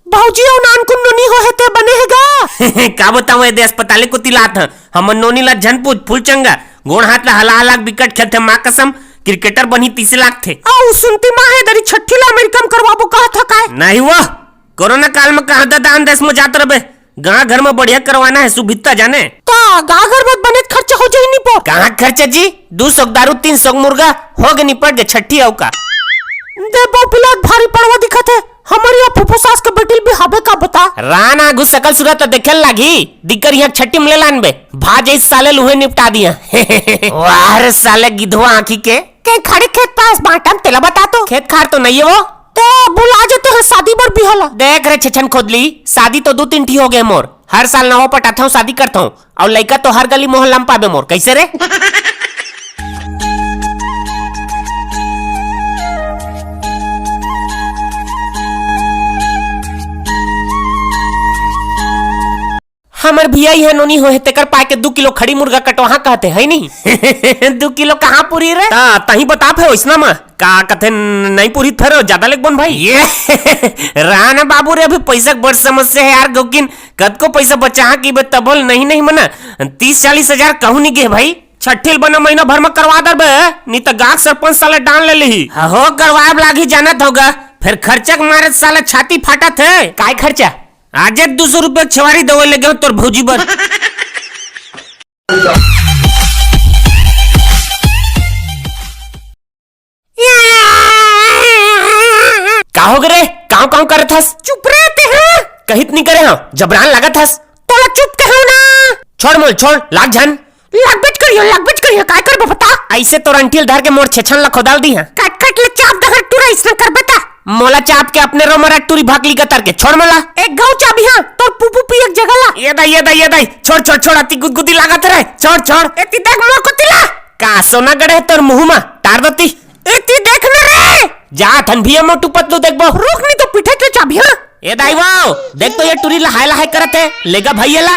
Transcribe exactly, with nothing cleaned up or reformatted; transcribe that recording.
भौजी अउ नानकुन नोनी होहे ते बने हे गा। का बतावं, ए दे अस्पताले कोती लात हं। हमर नोनी ला झन पूछ, फुल चंगा। गोड़ हाथ ला हला हला के बिकट खेलथे, माँ कसम। क्रिकेटर बनही तइसे लागथे। अउ सुनती माँ हे दरी छट्ठी ला अमेरिका म करवाबो कहत ह काय? नहीं वो, कोरोना काल म कहाँ ददा अंदेस म जात रबे। गाँव घर म बढ़िया करवाना हे, सुभित्ता जाने। ता गाँव घर म बनेच खर्चा हो जाही नी पोर। कहाँ खर्चा जी? दू सौ के दारू, तीन सौ के मुर्गा, हो गे निपट गे छट्ठी अउ का। दे बो पिलात भारी पड़वा दिखत हे। हमर या फूफू सास के बेटी ल बिहाबे का बता? रान आगू सकल सूरत त देखे ल लागही। दिक्कर इहाँ छट्ठी म ले लानबे। भा जइस साले ल उहे निपटा दिया। वाह रे साले गिधवा आँखी के। के खड़े खेत पास बाँटम तेला बता तो। खेत खार तो नइये वो। ते बुला जते हं शादी बर बिहा ला। देख रे छछन खोदली, शादी तो दू तीन ठी हो गे मोर। हर साल नवा पटाथंव, शादी करथंव, अउ लइका तो हर गली मोहल्ला म पाबे मोर। कइसे रे? हमर भैया इहाँ नोनी होहे, तेकर पाय के दू किलो खड़ी मुर्गा कटवाहा कहते, हइ नी? दू किलो कहाँ पूरी रे? ता, तहीं बता फे ओइसना म। का कथे, न-, नइ पूरी फेर, जादा लेगबोन भाई। ये, रहा ना बाबू रे, अभी पइसा के बड़ समस्या हे यार, गौकिन, कतको पइसा बचाहा कि बे तभो ल नहीं, नहीं मना, तीस चालीस हजार कहूँ नी गे भाई। छट्ठी ल बना महीना भर म करवा दर बे, नी त गाँव के सरपंच साला डांट ले लिही। हो, करवाए ब लागही जानत होगा, फेर खर्चा के मारे साला छाती फाटत हे। काय खर्चा? आजे दू सौ रुपया छवारी दवई ले गेंव तोर भौजी बर। का हो गे रे? काँव काँव करत हस? चुप रे तें हा। कहित नी करे हंव, जबरान लागत हस। तोला चुप कहेंव ना। छोड़ मोला, छोड़, लाग झन। लगबेच करिहंव, लगबेच करिहंव, काय करबो बता? अइसे तोर अंठी ल धर के मोर छेछन ल खोदाल दिहंव। कट कट ले चाप दे हंव टूरा, अइसना करबे त। मोला चाप के अपने रोमरा टूरी भाकली कतर के, छोड़ मोला। एक घाव चाबिहंव, तोर पुपू पिए के जगह ला। ए दाई, ए दाई, ए दाई, छोड़, छोड़, छोड़, अति गुदगुदी लागत रे, छोड़, छोड़। एती देख मोर कोती ला। का सोना गड़े हे तोर मुहूँ म, टार दो ती। एती देख ना रे। जात हन भैया मोटू पतलू देखबो। रुक नी तो पीठे के चाबिहंव। ए दाई वो, देख तो ये टूरी लहाय लहाय करत हे, लेगा भाई एला।